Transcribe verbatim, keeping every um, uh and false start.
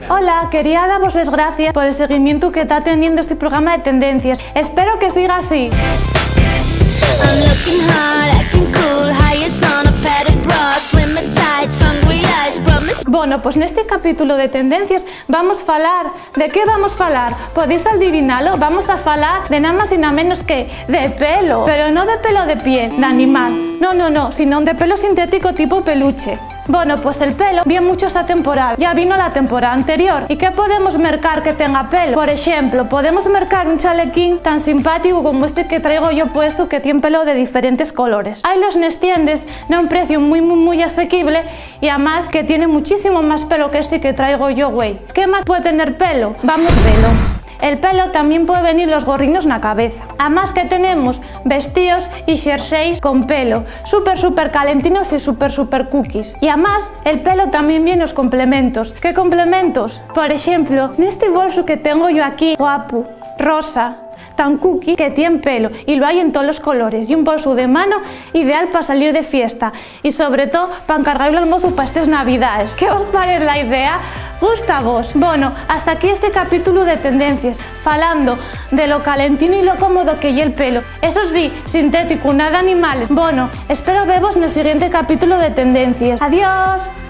Hola, quería davos les gracies pol seguimientu que ta teniendo esti programa de tendencies. Espero que siga así. I'm looking hard, acting cool, highest on a padded bra, swimmer tights, hungry eyes, promise. Bono, pues nesti capítulo de tendencies vamos falar. ¿De qué vamos falar? ¿Podéis adivinalo? Vamos a falar de nada más y nada menos que de pelo. Pero no de pelo de piel, de animal. No, no, no, sino de pelo sintético tipo peluche. Bono, pues el pelo vien mucho esta temporada. Ya vino la temporada anterior. ¿Y qué podemos mercar que tenga pelo? Por exemplo, podemos mercar un chalequín tan simpático como este que traigo yo puesto, que tien pelo de diferentes colores. Hailos nes tiendes na un preciu mui, mui, mui asequible, y amás que tiene muchísimo más pelo que este que traigo yo güei. ¿Qué más puede tener pelo? Vamos velo. El pelo tamién puede venir los gorrinos na cabeza. Amás que tenemos vestíos y xerseis con pelo, súper, súper calentinos y súper, súper cookies. Y amás, el pelo tamién vien nos complementos. ¿Qué complementos? Por exemplo, nesti bolsu que tengo yo aquí, guapu, rosa, tan cookie, que tien pelo y lo hai en tolos colores. Y un bolsu de mano ideal pa salir de fiesta. Y sobre too, pa encargailu al mozu pa estes navidaes. ¿Qué os parez la idea? ¿Gusta vos? Bono, hasta aquí este capítulu de tendencies, falando de lo calentino y lo cómodo que ye el pelo. Eso sí, sintético, nada animales. Bono, espero vevos nel siguiente capítulu de tendencies. Adiós.